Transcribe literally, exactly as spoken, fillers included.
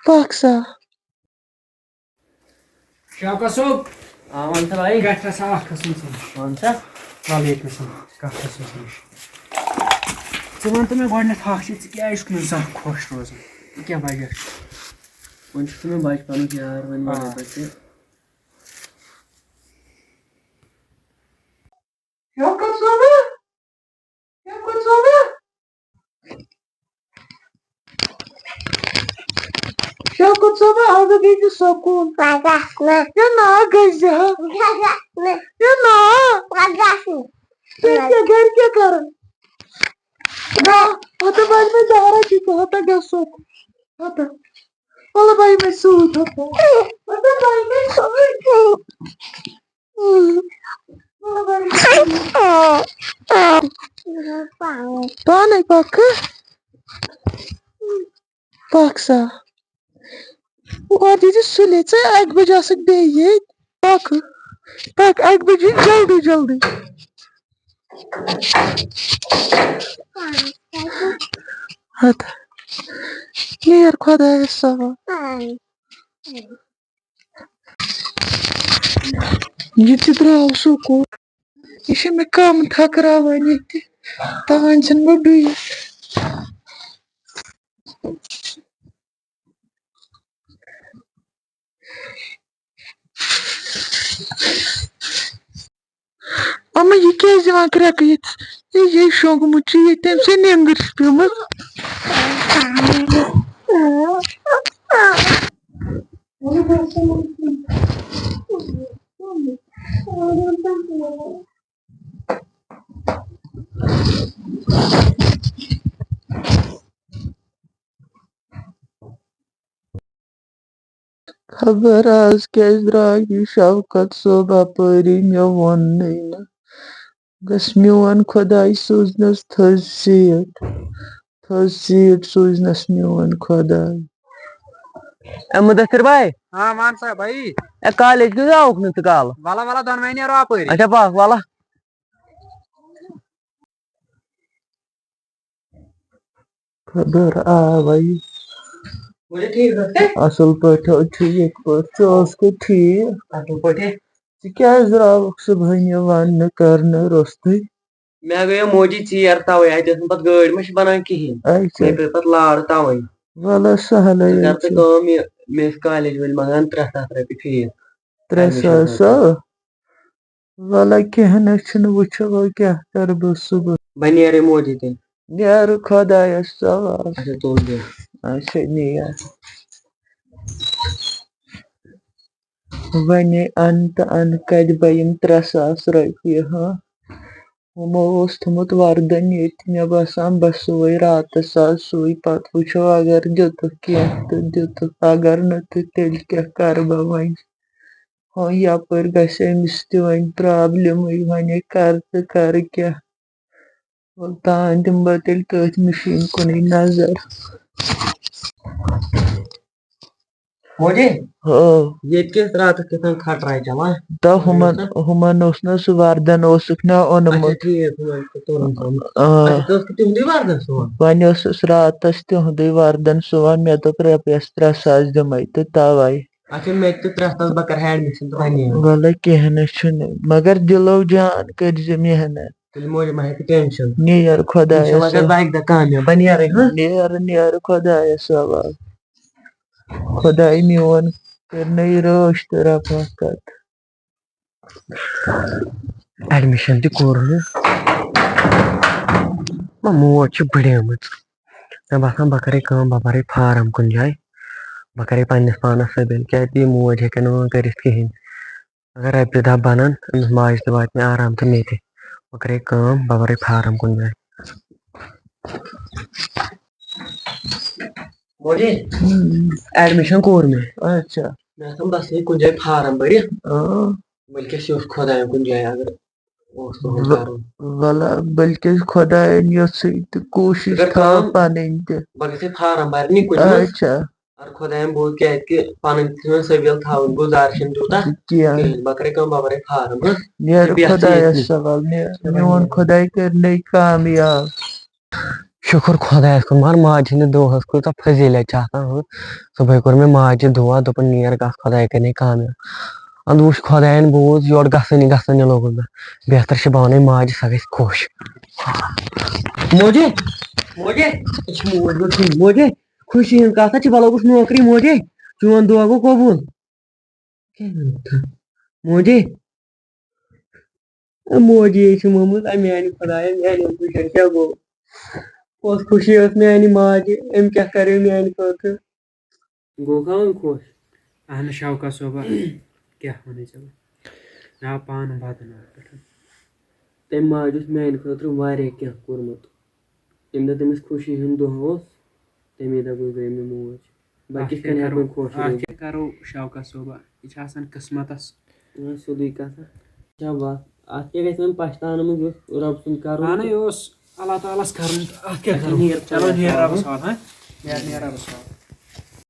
پکھ سا۔ شوکت صٲب، آ، وَن سا بھائی۔ کَتھ چھِ آسان اَکھ قٕسٕم ژٕ نِش؟ وَن سا۔ وَلہٕ ییٚتہِ نَس کَتھ قٕسٕم ژٕ نِش۔ ژٕ وَن تہٕ مےٚ گۄڈٕنٮ۪تھ اَکھ چیٖز، ژٕ کیٛازِ چھُکھ نہٕ زانٛہہ خۄش روزان؟ یہِ کیٛاہ وجہ چھُ؟ وۄنۍ چھُکھ ژٕ مےٚ بچپنُک یار، وۄنۍ وَنَے آ۔ بہٕ ژےٚ۔ شوکت صٲبہ، شوکت صٲبہ۔ شوکت صٲبہ، آز گٔے نہٕ سکوٗل۔ پگاہ نہٕ۔ ہے نا، گٔے زِ ہا۔ پگاہ نہٕ۔ ہے نا۔ پگاہ نہٕ۔ تیٚلہِ کیٛاہ، گرِ کیٛاہ کران؟ ہتہٕ بَنہِ مےٚ دارا تہِ تہٕ ہتہٕ گژھو۔ ہتہٕ۔ وَلہٕ بَنہِ مےٚ سۭتۍ ہتہٕ۔ ہتہٕ بَنہِ مےٚ سۭتۍ۔ پانے پکھ۔ پکھ سا۔ اورٕ دِیٖزِ سُلے، ژٕ اَکہِ بجہِ آسکھ بیٚیہِ ییٚتہِ۔ پکھ۔ پکھ، اَکہِ بجہِ یِن جلدی جلدی۔ ہتہٕ۔ نیر خۄدایَس حوالہٕ۔ یہِ تہِ درٛاو سکوٗل۔ یہِ چھِ مےٚ کَم تھکراوان ییٚتہِ۔ تاوان چھَنہٕ بہٕ ڈُیِتھ۔ اما، یہِ کیٛازِ یِوان کرٛٮ۪کہٕ ییٚتہِ؟ یہِ، یہِ شۄنٛگمُت چھُ ییٚتہِ، تٔمۍ سٕے نیٚنٛدٕر چھِ پیٚمٕژ۔ خبر آز کیٛازِ درٛاو یہِ شوکت صٲب اپٲری، مےٚ ووٚننٕے نہٕ۔ گژھ میون خۄداے سوٗزنَس تھٔز سیٖٹ، تھٔز سیٖٹ سوٗزنَس میون خۄداے۔ اے مُدثر بھائی۔ ہاں، وَن سا بھائی۔ اے کالج کیٛازِ آوُکھ نہٕ ژٕ کالہٕ؟ وَلہٕ، وَلہٕ، دۄنوَے نیرو اَپٲری۔ اچھا، پَکھ، وَلہٕ۔ خبر آوے۔ مجھے ٹھیک رکھتے؟ اصل پٲٹھۍ حظ چھُ، یِتھ پٲٹھۍ ژٕ اوسکھٕ ٹھیٖک۔ اصل پٲٹھۍ۔ ژٕ کیٛازِ درٛاوُکھ صُبحٲے یہِ وننہٕ کرنہٕ روٚستُے؟ مےٚ گٔیو موجی ژیر توے، اتہِ ٲس نہٕ پتہٕ گٲڑۍ ما چھِ بنان کِہیٖنۍ۔ اچھا۔ مےٚ پیٚیہِ پتہٕ لارٕ توے۔ وَلہٕ سہلٕے ژٕ کر حظ تہٕ چھُ۔ کٲم، یہِ مےٚ ٲسۍ کالج وٲلۍ منٛگان ترٛےٚ ساس رۄپیہِ فیٖس۔ ترٛےٚ ساس admission خٲطرٕ۔ ہا؟ وَلہٕ کینٛہہ نہ چھُنہٕ، وٕچھو وۄنۍ کیٛاہ کَرٕ بہٕ صُبحس۔ بہٕ نیرٕ موجی تیٚلہِ۔ نیرٕ خۄدایَس حوالہٕ۔ اچھا، تُل بیٚہہ۔ اچھا، نیر۔ وۄنۍ اَن تہٕ اَن کَتہِ بہٕ یِم ترٛےٚ ساس رۄپیہِ، ہاں؟ ہُمو اوس تھوٚمُت وردن ییٚتہِ، مےٚ باسان بہٕ سُوَے راتَس آز سُے، پَتہٕ وٕچھو اگر دیُتُکھ کینٛہہ تہٕ دیُتُکھ، اگر نہٕ تہٕ تیٚلہِ کیٛاہ کَرٕ بہٕ وۄنۍ؟ ہاں، یپٲرۍ گژھِ أمِس تہِ وۄنۍ پرابلمٕے، وۄنۍ ہے کرٕ تہٕ کرٕ کیٛاہ؟ وۄلہٕ تام دِمہٕ بہٕ تیٚلہِ تٔتھۍ مِشیٖن کُنٕے نظر۔ موجی، ہو۔ ییٚتہِ کیٛاہ راتَس کیٛاہ تام کھٹراے چلان؟ تہٕ ہُمن، ہُمن اوس نہ سُہ وردن اوسُکھ نہ اوٚنمُت۔ اچھا، ٹھیٖک، ہُمن چھُ تُلُن تھوٚمُت۔ آ۔ اچھا، ژٕ ٲسکھٕ تِہُنٛدُے وردن سُوان؟ وۄنۍ اوسُس راتَس تِہُنٛدُے وردن سُوان، مےٚ دوٚپ رۄپیَس ترٛےٚ ساس دِمَے تہٕ تَوَے۔ اچھا، مےٚ تہِ ترٛےٚ ساس، بہٕ کَرٕ ہا admission تہٕ وَنہِ یِمَن۔ وَلہٕ کینٛہہ نہٕ چھُنہٕ، مگر دِلو جان کٔرۍ زِ محنت۔ تیٚلہِ مولوی ما ہیٚکہِ tension۔ نیر خۄدایَس اِنشاءاللہ گژھِ حوالہٕ۔ بَکہِ دۄہ کامیاب، بہٕ نیرَے، ہاں؟ نیر، نیر خۄدایَس حوالہٕ۔ خۄداے میون کٔرنَے رٲچھ تہٕ رفاقت۔ Admission تہِ کوٚر نہٕ۔ مےٚ موج چھِ بٕڑیمٕژ۔ مےٚ باسان، بہٕ کَرَے کٲم، بہٕ بَرَے فارم کُنہِ جایہِ۔ بہٕ کَرَے پنٛنِس پانَس سۭتۍ، کیٛازِ یہِ موج ہیٚکہِ نہٕ وۄنۍ کٔرِتھ کِہیٖنۍ۔ اگر رۄپیہِ دَہ بَنَن، أمِس ماجہِ تہِ واتہِ مےٚ آرام تہٕ مےٚ تہِ۔ بہٕ کَرَے کٲم، بہٕ بَرَے فارم کُنہِ جایہِ۔ موجی، ہم۔ Admission کوٚر مےٚ۔ اچھا۔ مےٚ آسان بَسٕے کُنہِ جایہِ فارم بٔرِتھ۔ اۭں۔ بلکہِ اَسہِ اوس خۄدایَن کُنہِ جایہِ اگر اوس تُہُنٛد و-، کَرُن۔ وَلہٕ، بلکہِ خۄدایَن یۄژھٕے تہٕ کوٗشِش اگر تھاو کٲم، پَنٕنۍ تہِ۔ بہٕ گژھٕ فارم بَرنہِ کُنہِ منٛز۔ اچھا۔ اگر خۄدایَن بوٗز، کیٛازِ کہِ پَنٕنۍ تہِ چھِنہٕ سٔبیٖل تھاوٕنۍ، گُزارٕ چھِنہٕ تیوٗتاہ کینٛہہ۔ کِہیٖنۍ۔ بہٕ کَرَے کٲم، بہٕ بَرَے فارم، ہہ؟ نیر بیٚیہِ اَتھ چیٖز خۄدایَس تہِ۔ حوالہٕ، نیر۔ میون خۄداے کٔرنَے کامیاب۔ شُکُر خۄدایَس کُن، مگر ماجہِ ہٕنٛدِ دُعا ہٕنٛز کۭژاہ فضیٖلت چھِ آسان۔ ہُہ، صُبحٲے کوٚر مےٚ ماجہِ دُعا، دوٚپُن، "نیر گژھ خۄداے کَنے کامیاب۔" اَدٕ وٕچھ خۄدایَن بوٗز، یورٕ گژھٲنی گژھٲنی لوگُن مےٚ۔ بہتر چھِ بہٕ وَنَے ماجہِ، سۄ گژھِ خۄش۔ موجے، موجے، أسۍ چھِ موج وٕچھِنۍ۔ موجے، خوشی ہٕنٛز کَتھ چھِ، بہٕ لوگُس نوکری۔ موجے، چون دُعا گوٚو قبوٗل۔ کیٛاہ ووٚنُتھ؟ موجے، اے موجی چھِ مٲمٕژ، اے میٛانہِ خۄدایہ، میٛانہِ وٕچھَن کیٛاہ گوٚو؟ کۄس خوشی ٲس میٛانہِ ماجہِ، أمۍ کیٛاہ کَریو میٛانہِ خٲطرٕ؟ گوٚو کھا وۄنۍ خۄش؟ اہن شوکت صٲبہ، کیٛاہ وَنَے ژےٚ بہٕ؟ مےٚ آو پانہٕ بدن اَتھ پٮ۪ٹھ۔ تٔمۍ ماجہِ اوس میٛانہِ خٲطرٕ واریاہ کینٛہہ کوٚرمُت۔ ییٚمہِ دۄہ تٔمِس خوشی ہُنٛد دۄہ اوس، تَمے دۄہ گُزرے مےٚ موج۔ بہٕ اَتھ کِتھ کیٛاہ کٔنۍ ہٮ۪کہٕ کَرو، وۄنۍ خۄش اَتھ روٗزِتھ؟ کیٛاہ کَرو شوکت صٲبہ؟ یہِ چھِ آسان قٕسمتَس۔ آ، سیوٚدُے کَتھا۔ کیٛاہ بَس، اَتھ کیٛاہ گژھِ وۄنۍ پَشتاونہٕ منٛز یُس رۄب سُنٛد کَرُن؟ اَہنٕے اوس اللہ تعالیٰ ہَس کَرُن تہٕ اَتھ کیٛاہ اَتھ کَرو؟ نیر چلو خۄدایَس نیر حوالہٕ۔ رۄبَس حوالہٕ، ہاں؟ نیر، نیر رۄبَس حوالہٕ۔